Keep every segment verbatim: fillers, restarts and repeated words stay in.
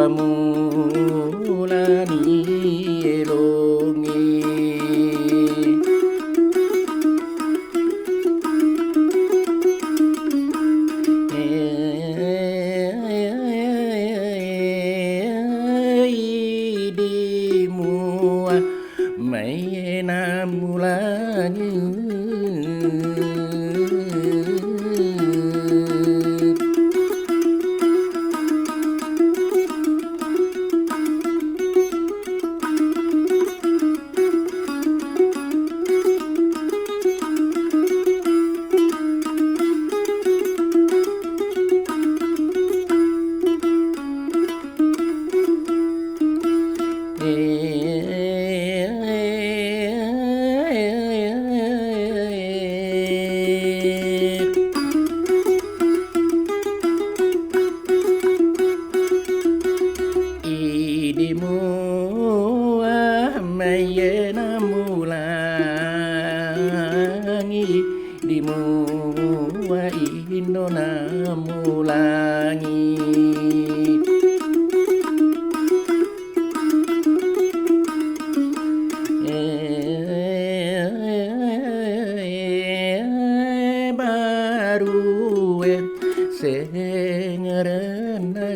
Pamulani elongnge. Idi mua maena mulangi. Idi mua maena mulangi, di mua indona mulangi. Eh, barue sengerenna.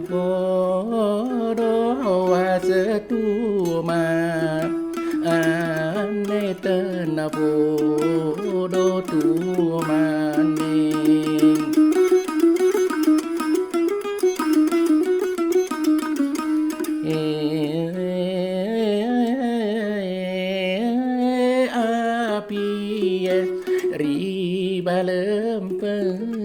Tennapodo wasettuma anne, tennapodo tumanne. Eh, apie ri balempeng.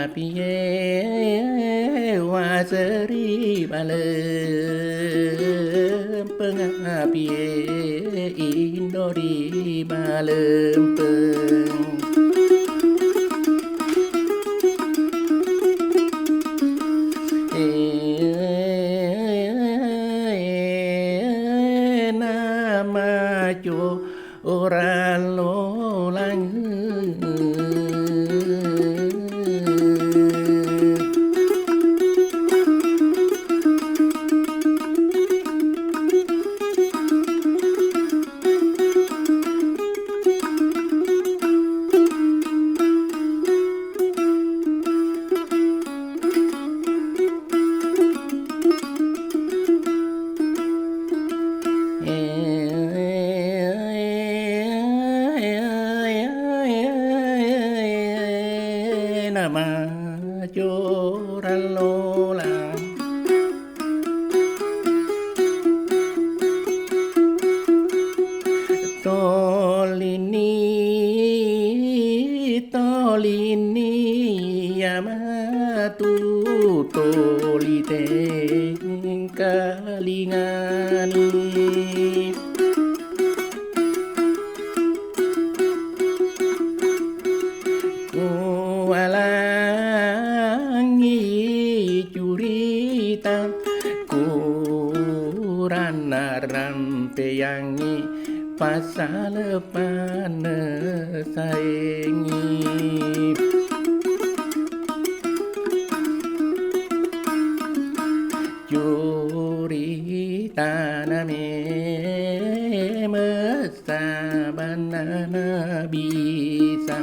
Apie waseri balempeng, apie indori balempeng. Eh, namaco orang lolang. Namaco orang lolang. Tolini, tolini, amatu toli tengkalingani. Kualangi curita, kuranna rampeyangngi, pasale panne saengngi. Curita Ana memeng sabanna Nabi Isa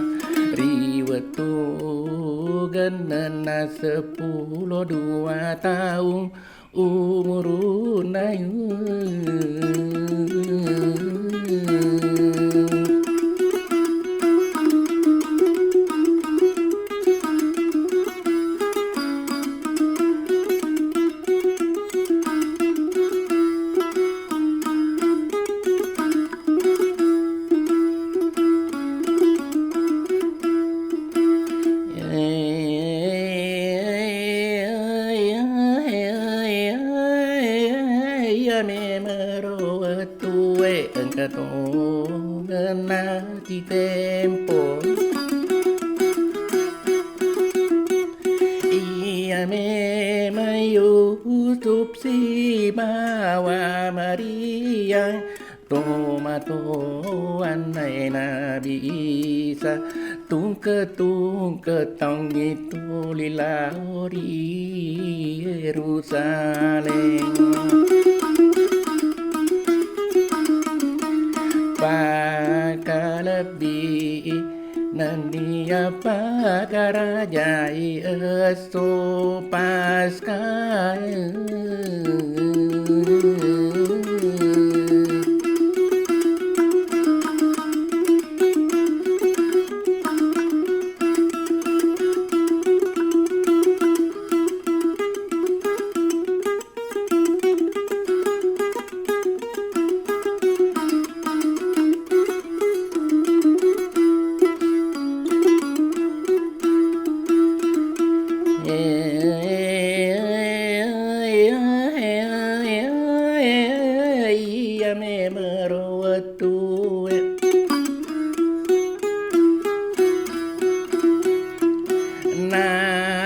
ri wettu gennenna seppulo dua taung umurunna. Iya memeng ro wettue engka tongenna sitempo. Iya memeng Yusuf sibawa Maria tomatoanna Nabi Isa, tungke-tungke taungngi tuli lao ri Yerusalem. Pakalebbi nennia pagarajai esso Paskae. Iya memeng ro wettue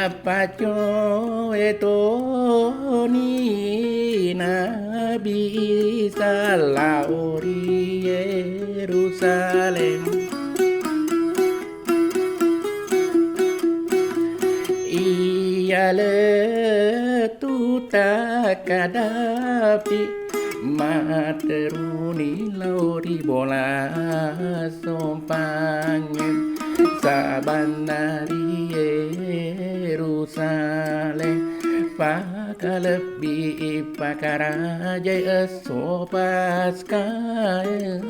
nappacoe toni Nabi Isa lao ri Yerusalem. Iya lettu takkadapi matteruni lao ri bola sompangnge, sabanna ri Yerusalem pakalebbi pakarajai esso Paskae.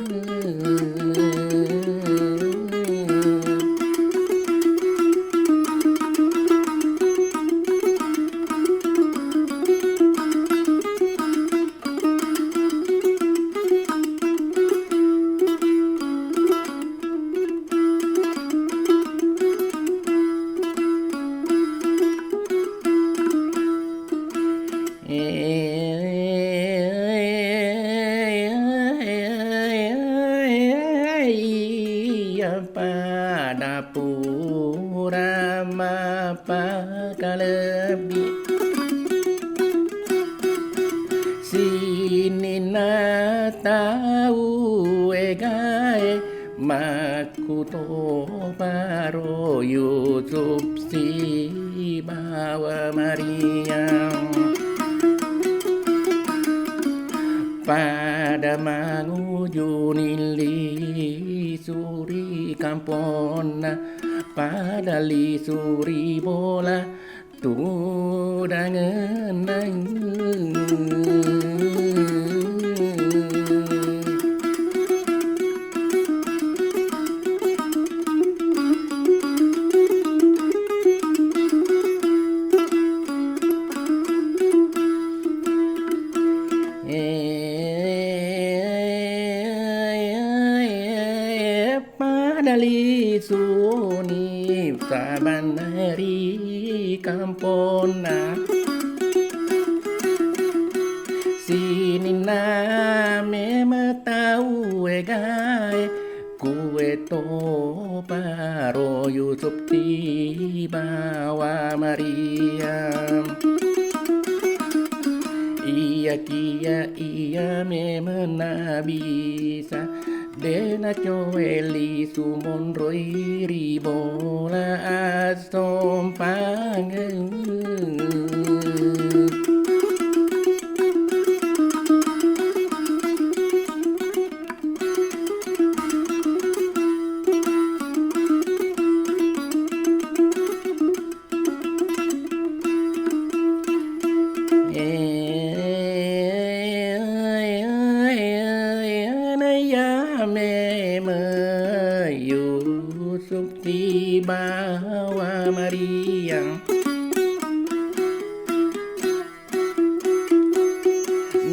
Iya pada pura mappakalebbi sininna tau egae, makkutoparo Yusuf sibawa Maria. Pada mangujuni lisu ri kamponna, pada lisu ri bola tudangenna. Pada lisuni sabanna ri kamponna. Sininna memeng tau egae, kuwe toparo Yusuf sibawa Maria. Iyakiya iya memeng Nabi Isa, de' nacowe lisu monroi ri bola assompangeng. Meme Yusuf sibawa Maryam.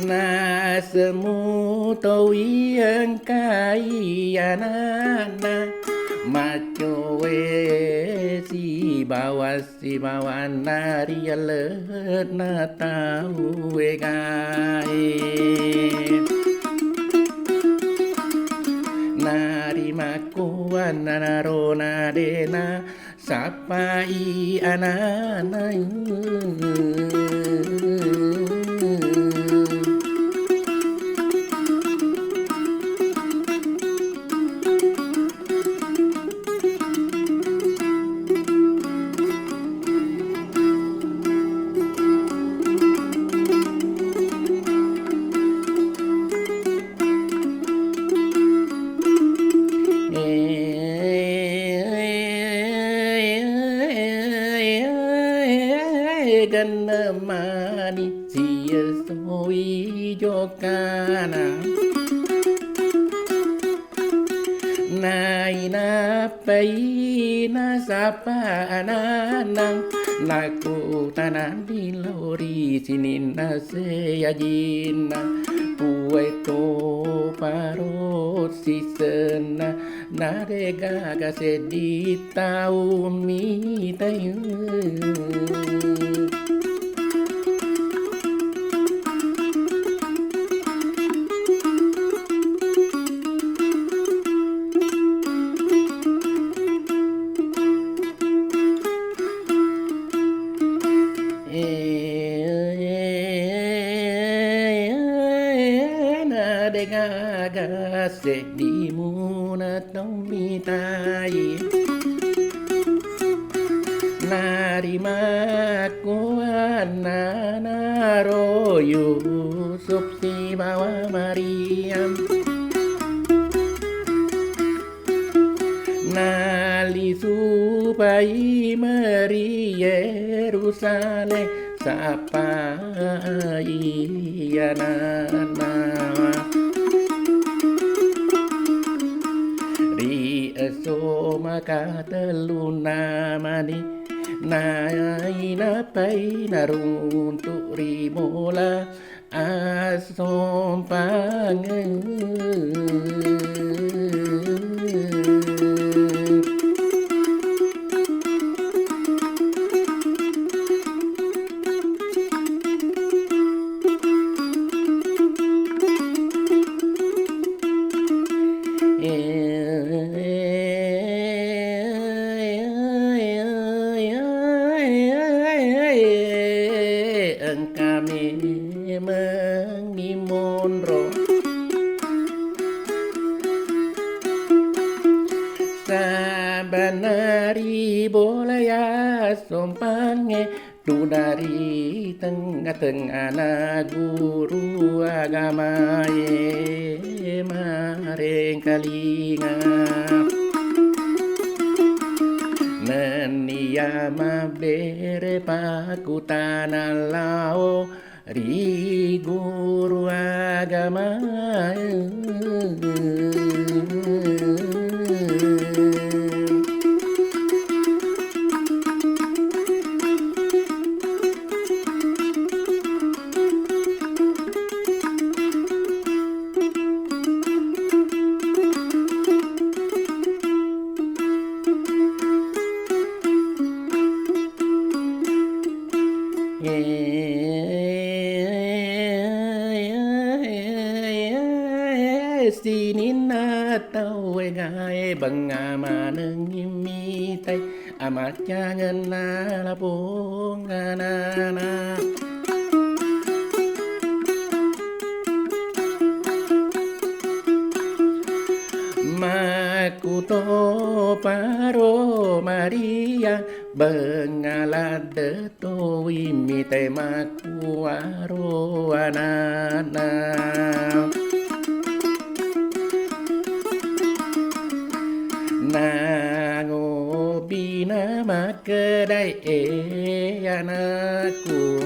Nasemu toi engkai ana'na, maccowe sibawa sibawanna ri ale'na tau egae. Narimakkuannanaro nadena sappai ana'na. Ganna mani siesso wijokana. Nainappai nasappa ana'na, nakkutananni lao ri sininna seajinna, puai to paro sisenna, nadegaga seddi tau mitai. Nadegaga seddi muna tau mitai. Narimakkuannanaro Yusuf sibawa Maryam. Nalisupai meri Yerusalem, sappai ana'na. Ri esso makatellunna mani, nainappai naruntu ri bola assompangeng. Engka memeng ni monro. Sabanna ri bolaya sompangnge, tuna ri tengnga-tengngana guru agamae marengkalinga. Nenniya mabbere pakkutana lao ri guru agama. Sininna tau egae bengnga manengngi mitai, amaccangenna lapong anana. Makkutoparo Maria, bengnga ladde toi mitai makkuaro anana. Nangobina makkedai, e anakku,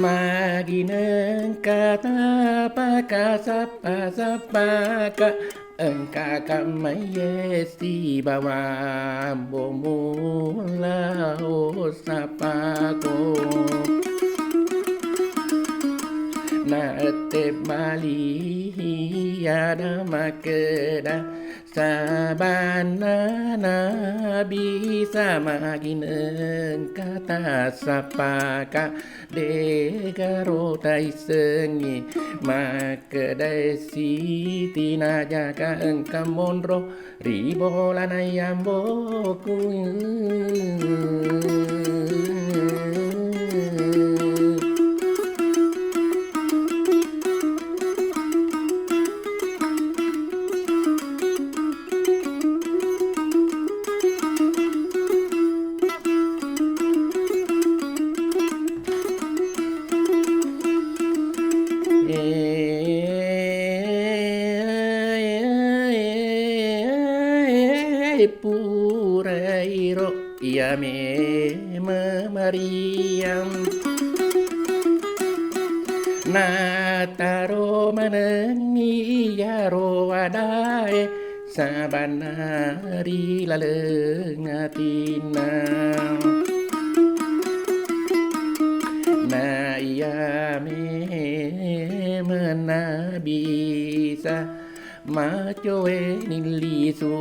ma- Aginengka tapaka sappa-sappaka, engka kammaiye sibawa ambomu lao sapako. Naette bali ada makkeda, sabanna nabi samaginengka tasappaka, degaro taissengngi makkedae siti najaka engka monro ri bolana yamboku. Purairo iya memeng Mariam. Nataro manenni iyaro adae sabanna ri laleng atinna. Na iya memeng Nabi Isa, macoe nillisu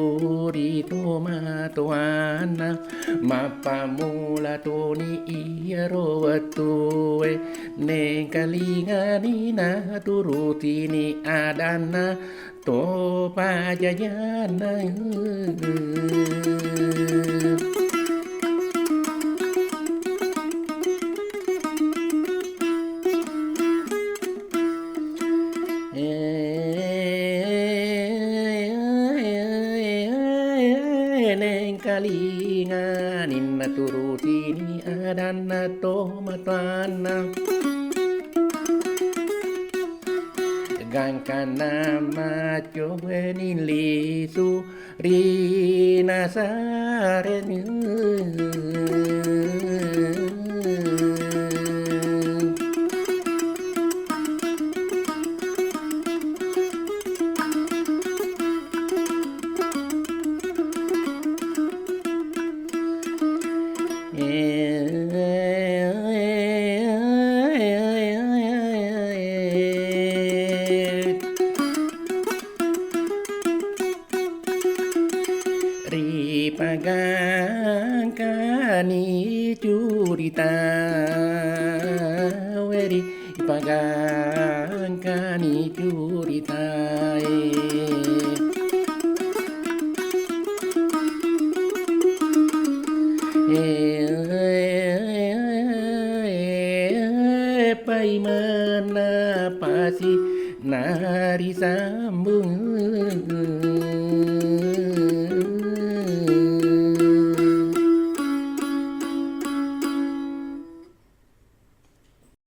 ri tomatoanna, mappammula toni iyaro wettue, nengkalingani naturutini adanna to pajajanna. Nengkalinga ninna turutini adanna tomatoanna. Gangkanna macoe nillisu ri Nazaret. Ripagangkani curita, we ripagangkani curitae. Paimanna pasi narisambung.